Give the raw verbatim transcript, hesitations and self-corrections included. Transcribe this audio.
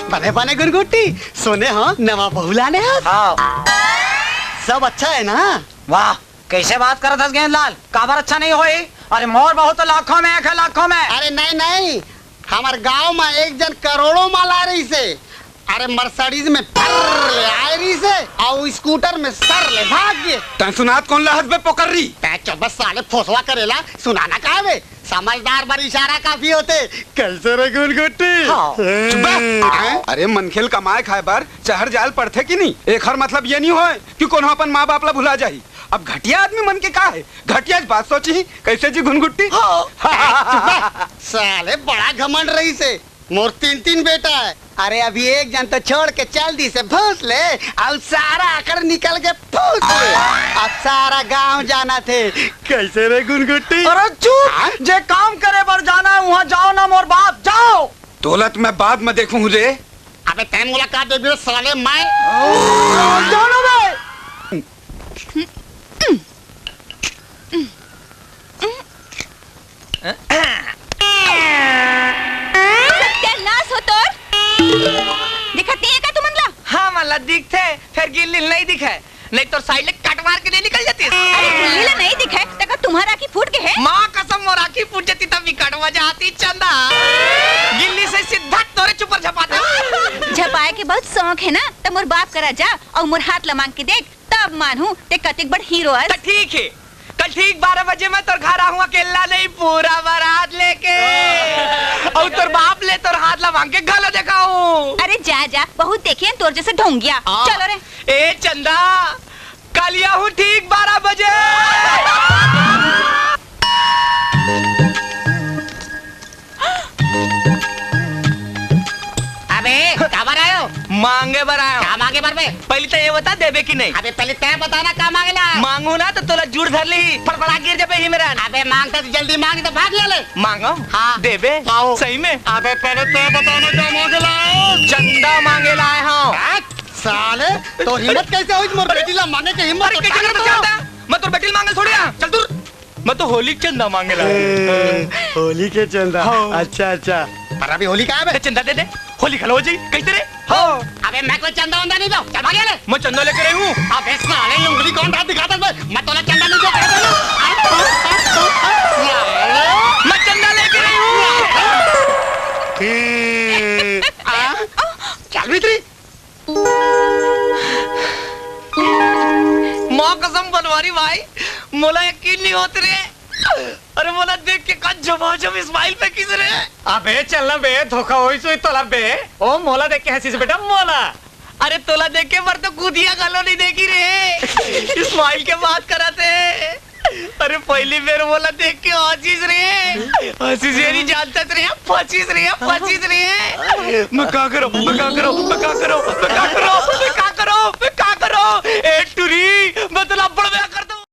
बने बने गुनगुट्टी, सोने हो नवा बहू लाने हो? हाँ। सब अच्छा है ना? वाह, कैसे बात करत हस गेंदलाल? काबर अच्छा नहीं होई? अरे मोर बहू तो लाखों में एक है, लाखों में। अरे नहीं नहीं, हमर गांव में एक जन करोड़ों में ला रहिसे। अरे मर्सिडीज में फर्र ले आए रहिसे, अउ स्कूटर में सर ले भाग गे। तैं सुनात कौन ला हस बे पोकर्री? तैं चुप बे साले, फोसवा करेला, सुनाना का है बे? समझदार बर इशारा काफी होथे। कैसे रे गुनगुट्टी? हाँ। चुप बे। हैं? अरे मनखे ल कमाए खाए बर चहर जाए ल पड़थे कि नहीं? एखर मतलब ये नहीं होय कि कोनो अपन माँ बाप ला भुला जाही। अब घटिया आदमी मन के का है? घटिया बात सोचही, कैसे जी गुनगुट्टी? हाँ। चुप बे। साले बड़ा घमंड रहिसे। मोर तीन तीन बेटा है। अरे अभी एक जन तो छोड़ के चल दिसे भूस ले, अउ सारा अकड़ निकल के फूस ले। अब सारा गांव जानथे। कैसे रे गुनगुट्टी? अरे चुप! हाँ? जे काम करे बर जाना है, वहाँ जाओ ना मोर बाप, जाओ। तोला तो मैं बाद में देखूँ रे। अबे तैं मुलाकात दे दे साले मैं। जाओ ना बे। सत्यानाश हो तोर। दिखत नहीं है का तुमन ला? हाँ, मला दिखथे, फेर गिल्ली नहीं दिखे, नहीं तो साइड ले कट मार के नहीं निकल जाती। अरे गिल्ली ला नहीं दिखे, त का तुम्हार आँखी फूट गे है? माँ कसम, मोर आँखी फूट जाती तब भी कट मजा आती चंदा। गिल्ली से सीधा तोरे चुपर झपाता। झपाए के बहुत शौक है ना, त मोर बाप करा जा अउ मोर हाथ ला मांग के देख, तब मानहूँ ते कतिक बड़ हीरो अस। त ठीक है, कल ठीक बारह बजे मैं तोर घर आहूँ, अकेला नहीं, पूरा बारात लेके। अउ तोर बाप ले तोर हाथ ला मांग के घलो देखाहूँ। अरे जा जा, बहुत देखे हैं तोर जैसे ढोंगिया। हाँ। चलो रे। ए चंदा, कल आहूँ ठीक बारह बजे। अबे, काबर आयो? मांगे बर आयो। का मांगे बर बे? पहले तो ये बता, देबे कि नहीं? अबे, पहले तैं बता ना, का मांगे ला? मांगू ना, तो तोला जुड़ धर ली, फड़फड़ा गिर जाबे ही मेरा। अबे, मांगता तो जल्दी मांग, तो भाग ले ले। मांगो? हाँ। देबे? आओ। सही में? अबे, पहले तैं बता ना, का मांगे ला? चंदा मांगे लाए हूँ। हट, साले, तोर हिम्मत कैसे होइस मोर बेटी ला मांगे के हिम्मत? अरे, तो कैसे ताकत तो हो? मैं तोर बेटी ला मांगे थोड़ी आ। चल दूर। मैं तो होली के चंदा मांगे ला। ए, होली के चंदा। हाँ। अच्छा, अच्छा। पर अभी होली का है बे? चंदा दे दे, होली खलो हो जाई। कैसे रे? हाँ। अबे मैं कोई चंदा वंदा नहीं दो, चल भाग ले। मैं चंदा लेके रही हूँ। अबे साले लुंगड़ी कौन रात दिखाता है बे? मैं तोला चंदा नहीं दो, कह दो। मैं चंदा लेके रही हूँ। ए, आ? चल भीतरी। माँ कसम बनवारी भाई, मोला यकीन नहीं होत रे। अरे मोला देख के का झमाझम smile फेंकिस रे। अबे चल ना बे, धोखा होइस होही तोला बे। ओ मोला देख के हंसिस बेटा मोला। अरे तोला देखे बर तो कुतिया घलो नहीं देखी रे। Smile के बात करत हे। अरे पहली बेर मोला देख के हंसिस रे। हंसिस ये नहीं जानता रे, फंसिस रे, फंसिस रे। मैं का करूं, मैं का करूं, मैं का करूं, मैं का करूं, मैं का करूं, मैं का करूं? ए टुरी, मैं तोला बड़वा कर दूं।